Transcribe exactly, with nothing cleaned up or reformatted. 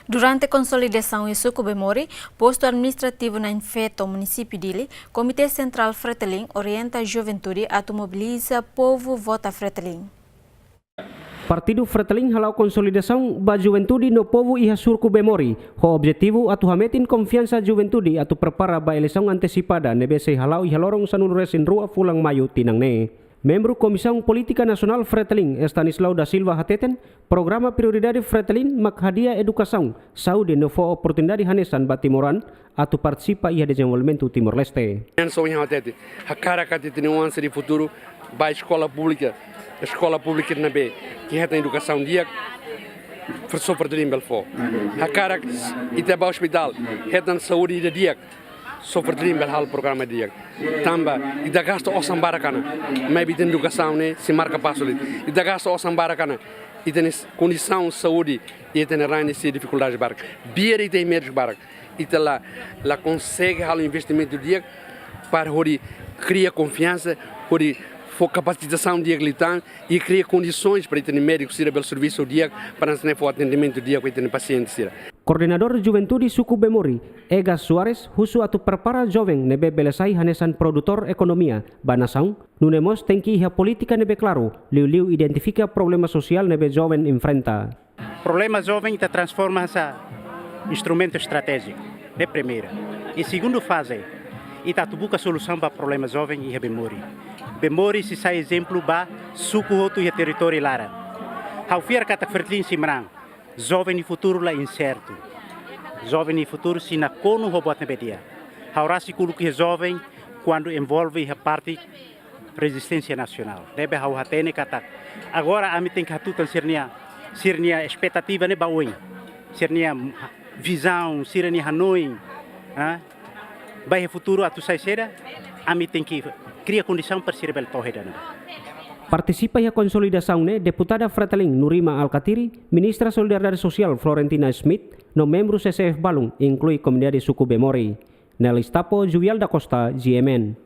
Durante konsolidasaun iha suku Bemori, postu administrativu na'in-feto, munisípiu Dili, Komité Sentrál Fretilin orienta juventude atu mobiliza povu vota Fretilin. Partidu Fretilin hala'o konsolidasaun ba juventude no povu iha suku Bemori, ho objetivu atu hametin konfiansa juventude atu prepara ba eleisaun antesipada ne'ebé sei hala'o iha loron sanulu-resin-rua fulan Maiu tinan ne'e. Membru Komisaun Polítika Nasionál Fretilin, Estanislau da Silva hateten, programa prioridade Fretilin mak hadi'a edukasaun, saúde no fó oportunidade hanesan ba timoroan atu partisipa iha dezenvolvimentu Timor-Leste. Entaun, iha hatete, hakarak atu ita-nia oan sira iha futuru bá eskola públika, eskola públika ne'ebé ke hetan edukasaun di'ak, profesór Fretilin bele fó. Hakarak ita bá ospitál, hetan saúde ida di'ak, só Fretilin bele halo programa di'ak. Tanba ita gasta osan barak ona, maibé ita-nia edukasaun ne'e sei marka pasu de'it. Ita gasta osan barak ona, ita-nia kondisaun saúde, ita-nia rain ne'e sei difikuldade barak. Biar ita iha médiku barak, ita la, la konsege halo investimentu di'ak para hodi kria konfiansa, hodi fó kapasitasaun di'ak liután, i kria kondisoens para ita-nia médiku sira bele servisu di'ak, para hanesan ne'e fó atendimentu di'ak ba ita-nia pasiente sira. Koordenadór Juventude suku Bemori, Egas Soares, husu atu prepara joven ne'ebé bele sai hanesan produtór ekonomia ba nasaun, nune'e mós tenke iha polítika ne'ebé klaru, liuliu identifika problema sosiál ne'ebé joven enfrenta. Problema joven ita transforma hanesan instrumentu estratéjiku, de primeira. I segundu faze, ita atu buka solusaun ba problema joven iha Bemori. Bemori sei sai ezemplu ba suku hotu iha territóriu laran. Ha'u fiar katak Fretilin simu an, joven nia futuru la insertu. Joven nia futuru sei nakonu ho buat ne'ebé di'ak. Ha'u rasik uluk iha joven, kuandu envolve iha parte rezisténsia nasionál. Ne'ebé ha'u hatene katak agora ami tenke hatutan sira-nia, sira-nia espetativa ne'e ba oin. Sira-nia vizaun, sira-nia hanoin, ah, ba iha futuru atu sai saida, ami tenke kria kondisaun para sira bele to'o iha ne'ebá. Partisipa iha konsolidasaun ne'e Deputada Fretilin Nurima Alkatiri, Ministra Solidariedade Sosiál Florentina Smit, no membru C C F balun, inklui komunidade suku Bemori. Nelis Tapo, Juvial da Costa, G M N.